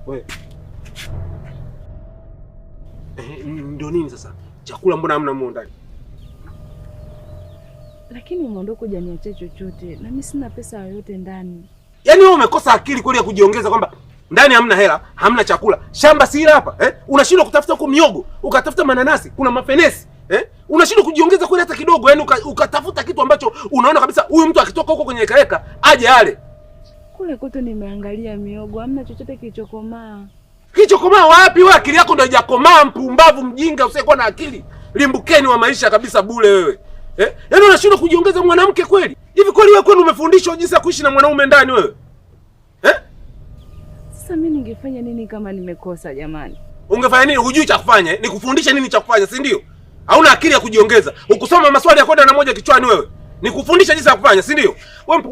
Wewe. Eh, ndio nini sasa? Chakula mbona hamna humo ndani? Lakini umeondoka hujaniachia chochote na mimi sina pesa yoyote ndani. Yaani wewe umekosa akili kweli ya kujiongeza kwamba ndani hamna hela, hamna chakula. Shamba si hapa, eh? Unashindwa kutafuta huko miogo, ukatafuta mananasi, kuna mafenesi, eh? Unashindwa kujiongeza kweli hata kidogo, yaani ukatafuta kitu ambacho unaona kabisa huyu mtu akitoka huko kwenye heka aje ale. Kule kote nimeangalia miogo, hamna chochote kilichokomaa. Kilichokomaa wapi? Wewe akili yako ndio haijakomaa, mpumbavu, mjinga, usiyekuwa na akili. Limbukeni wa maisha kabisa bure wewe. Eh? Yaani unashindwa kujiongeza mwanamke kweli? Hivi kweli wewe kwenu umefundishwa jinsi ya kuishi na mwanaume ndani wewe? Eh? Sasa mimi ningefanya nini kama nimekosa jamani? Ungefanya nini? Hujui cha kufanya. Eh? Nikufundishe nini cha kufanya, si ndio? Hauna akili ya kujiongeza. Ukusoma maswali ya kwenda na moja kichwani wewe. Nikufundishe jinsi ya kufanya, si ndio? Wewe.